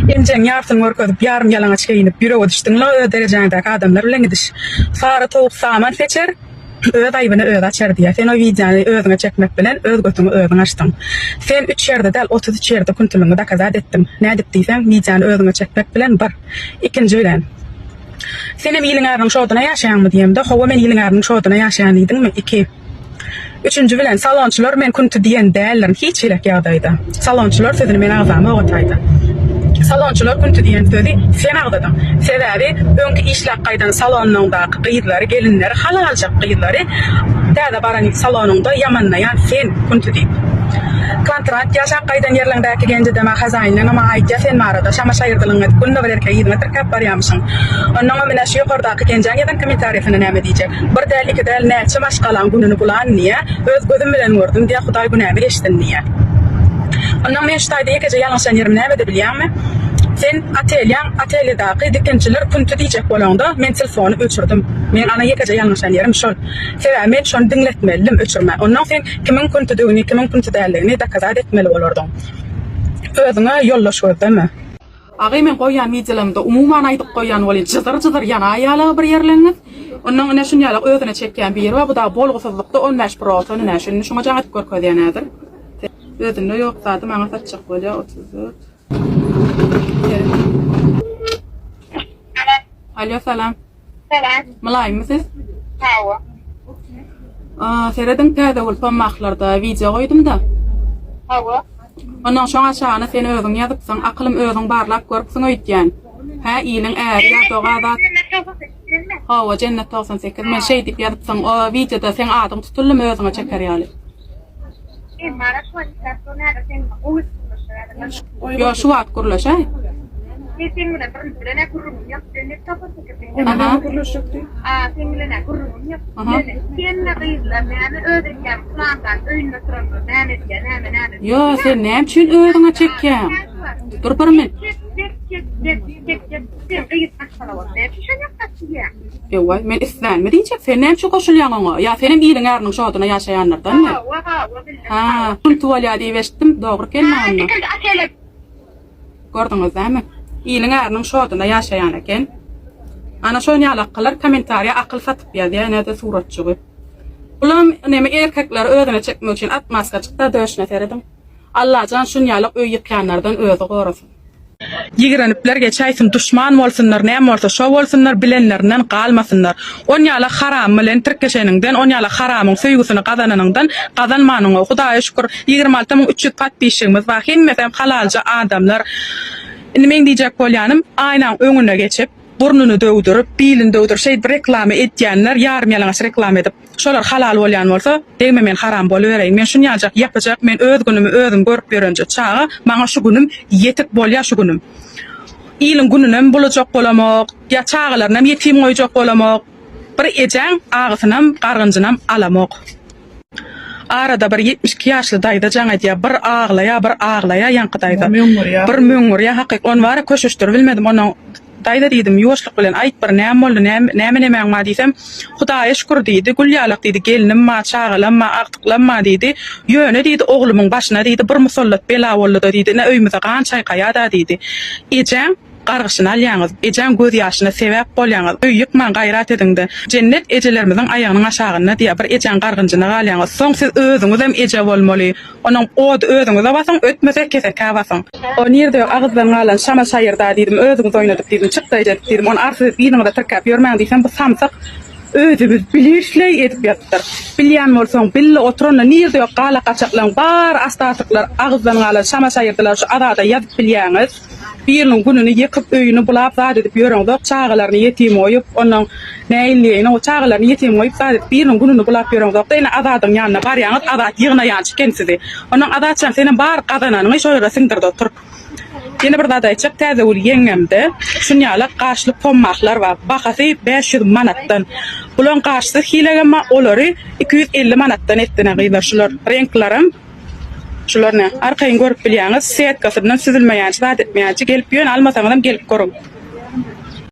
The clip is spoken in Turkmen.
Emjegiň ýarsyny görkezip, ýarym ýalaňaç geýinip, ýürege düşdüň-la öz derejäňdäki adamlar bilen gidiş. Sary towuk saman seçer, öz aýbyny özi açar diýýär. Sen o wideony özüňe çekmek bilen öz götüňi özüň açdyň. Sen üç ýerde däl, 33 ýerde küntüligiňi dokazat etdiň. Nädip diýseň, wideony özüňe çekmek bilen bir. Ikinji bilen. Senem iliň äriniň şoduna ýaşaýaňmy diýemde, hawa men iliň äriniň şoduna ýaşaýan diýdiňmi? Iki. Üçünji bilen, salonçylar men künti diýen däldirin hiç hilek ýagdaýda. Salonçylar sözüni men agzamok o taýda. Salonçylar künti diýen sözi sen agzadyň. Sebäbi öňki işläp gaýdan salonyňdaky gyzlary, gelinleri, halaljak gyzlary täze baran salonyňda ýamanlaýan sen künti diýip. Kontrakt ýaşap gaýdan ýerleňdäki genjedema hazaýynlaňa maňa aýtýa sen barada, şama şaýyrdylygyňy edip günde bir erkegi yzyňa tirkäp barýamyşyň. Onnoňam ine şu ýokardaky genjäň ýazan kommentariýasyna näme diýjek. Bir däl iki däl näçe maşgalaň gününi bulan diýýä, öz gözüm bilen gördüm diýýä Hudaý günämi geçsin diýýä. Onnoň men şu taýda ýekeje ýalňyşan ýerim nämede bilýäňmi? Sen otelýaň otelýadaky dikinçiler künti diýjek bolaňda men telefony öçürdim. Meň ana ýekeje ýalňyşan ýerim şol. Sebäbi men şony diňletmelidim öçürmän. Onnoň sen kimiň küntidigini kimiň künti däldigini dokazat etmeli bolardyň. Özüňe ýoldaş gözleme. Agy men goýýan wideolarymda umuman aýdyp goýýan welin jyzyr jyzyr ýanaýýalagy bir ýerleňiz. Onnoň ine şunýalak özüne çekýän biri bar bu dagy bolgusyzlykda 15 prosan ine şuny şuňa jaň edip görkezýän häzir. Özünde ýok zady maňa satjak bolýa 34. Alo salam. Salam. Mylaýymmy siz? Hawa. Aa, serediň Täzegül Pommahlarda wideo goýdum-da. Hawa. Onnoň şoň aşagyna sen özüň ýazypsyň, akylym özüň barlap görüpsiň öýdýän. Hä, iliň äri ýa doga zat. Hawa, Jennet 98. Men şeý diýip ýazypsyň. O wideoda seň adyň tutuldymy özüňe çeker ýaly? Ýo, şu wagt gürleşäý. Aha. Aha. Ýo, sen näme üçin özüňe çekýäň? Dur bir min. Ýowaý, men islänmi diýjek, sen näme üçin goşulýaň oňa? Ýa senem iliň äriniň şoduna ýaşaýanlardanmy? Ha, künti bolýa diýip eşitdim, dogry ekenmi onda? Gördüňiz dämi? Iliň äriniň şoduna ýaşaýan eken. Ana şon ýalakkalar kommentariýa akyl satyp ýazýa ine-de suratjygy. Bulam neme erkekleri özüne çekmek üçin atmaska çykda döşüne serediň. Allajan şunýalak öý ýykýanlardan özi gorasyn. Ýigrenipler geçäýsin duşman bolsunlar näme bolsa şo bolsunlar bilenlerinden galmasynlar. Onýala haram bilen tirkeşeniňden onýala haramyň söýgüsini gazananyňdan gazanmanyň gowy Hudaýa şükür 26300 podpisçigimiz bar hemmesem halalja adamlar Indi meň diýjek bolýanym aýnaň öňüne geçip burnuny döwdürip bilini döwdürip şeýdip reklama edýänler ýarym ýalaňaç reklama edip Şolar halal bolýan bolsa, degme men haram bolubereýin. Men şunýaljak ýapyjak, men öz günümi özüm görüp ýörenje çaga, maňa şu günüm ýetik bolýa şu günüm. Iliň gününem bulajak bolamok, ýa çagalarynam ýetim goýjak bolamok. Bir ejäň agysynam, gargynjynam alamok. Arada bir 72 ýaşly daýza jaň edýär, bir aglaýar, bir aglaýar ýaňky daýza. Bir möňňürýär hakyk. Ony wara köşeşdiribilmedim. Onnoň Daýza diýdim, ýuwaşlyk bilen aýt bir näme boldy, näme nemäň bar diýsem, Hudaýa şükür diýdi, gül ýalak diýdi, gelnim bar, çagalam bar, agtyklam bar diýdi. Ýöne diýdi, oglumyň başyna diýdi, bir musallat bela boldy-da diýdi, ine öýümize gan çaýkaýa-da diýdi. Ejäň gargyşyny alýaňyz, ejäň gözýaşyna sebäp bolýaňyz, öý ýykmaň gaýrat ediň-de. Jennet ejelerimiziň aýagynyň aşagynda diýýär, bir ejäň gargynjyna galýaňyz. Soň siz özüňizem eje bolmaly. Onuň ody özüňize basyň, ötmese kesekä basyň. O nirde ýok agyzdan galan şama şaýyrda diýdim, özüňiz oýnadyp diýdim, çykdaýjy edip diýdim, ony arsyz edip yzyňyza tirkäp ýörmäň diýsem bu samsyk özümiz bilişleý edip ýazypdyr. Bilýän bolsaň bille oturanda nirde ýok galak-gaçaklaň bary astasyklar agyzdan galan şama şaýyrdylar şu azada ýazyp bilýäňiz. Biriniň gününi ýykyp öýüni bulap zat edip ýöreňzok çagalaryny ýetim goýup onnoň näil diýeýin o çagalaryny ýetim goýup zat edip biriniň gününi bulap ýöreňzokda ine Azadyň ýanyna barýaňyz Azat ýygnaýançy eken sizi onnoň Azatjan senem bar gazananyňy şo ýere siňdirde otur. Ýene bir zat aýtjak Täzegül ýeňňemde şunýalak gaşly pommahlar bar bahasy 500 manatdan bulaň gaşsyz hilegem bar olary 250 manatdan etdinä gyzlar şular reňklerem Şular ne? Arkaýyn görüp bilýäňiz, setkasyndan süzülmeýänçi zat etmeýänçi gelip ýöne almasaňyzam gelip görüň.